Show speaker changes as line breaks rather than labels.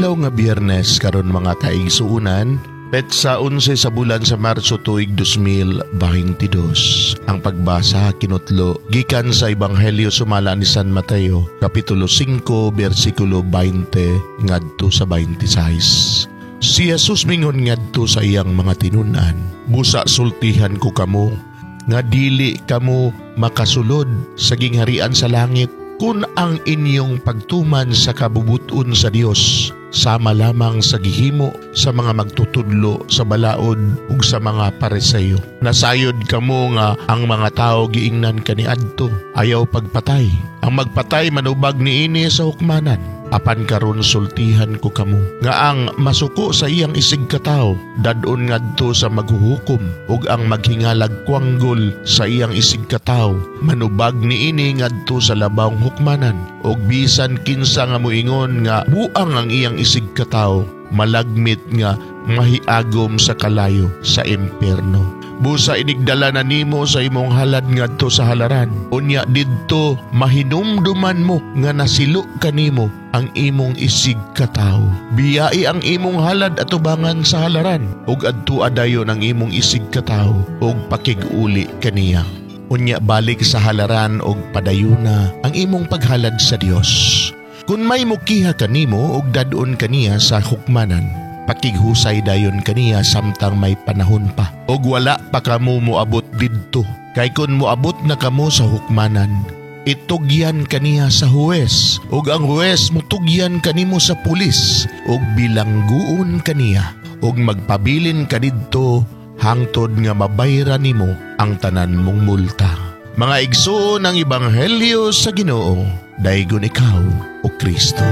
Adlaw nga Biyernes karon, mga kaigsuonan, petsa 11 sa bulan sa Marso, tuig 2022. Ang pagbasa kinutlo gikan sa Ebanghelyo sumala ni San Mateo, kapitulo 5, bersikulo 20 ngadto sa 26. Si Jesus mingon ngadto sa iyang mga tinun-an, "Busa sultihan ko kamo nga dili kamo makasulod sa gingharian sa langit kung ang inyong pagtuman sa kabubuton sa Dios sama lamang sa gihimo sa mga magtutudlo sa balaod ug sa mga Pariseo. Nasayod kamo nga ang mga tao giingnan kaniadto, 'Ayaw pagpatay. Ang magpatay manubag niini sa hukmanan.' Apan karon sultihan ko kamo nga ang masuko sa iyang isig katawo dad-on ngadto sa maghuhukom, ug ang maghingalag kwanggol sa iyang isig katawo manubag niini ngadto sa labawng hukmanan, ug bisan kinsa nga moingon nga buang ang iyang isig katawo malagmit nga mahiagom sa kalayo sa impierno. Busa inigdala na nimo sa imong halad ngadto sa halaran, unya didto mahinumduman mo nga nasilo kanimo ang imong isig katawo. Biyai ang imong halad atubangan sa halaran ug adtua dayon ang imong isig katawo ug pakig-uli kaniya. Unya balik sa halaran ug padayuna ang imong paghalad sa Dios. Kung may mukiha kanimo ug dad-on kaniya sa hukmanan, pakighusay dayon kaniya samtang may panahon pa ug wala pa kamo moabot didto. Kay kun moabot na kamo sa hukmanan, itugyan kaniya sa huwes, ug ang huwes mutugyan kanimo sa pulis ug bilangguon kaniya, ug magpabilin ka didto hangtod nga mabayran nimo ang tanan mong multa." Mga igsoon, ang ebanghelyo sa Ginoo. Daygon ikaw, o Kristo.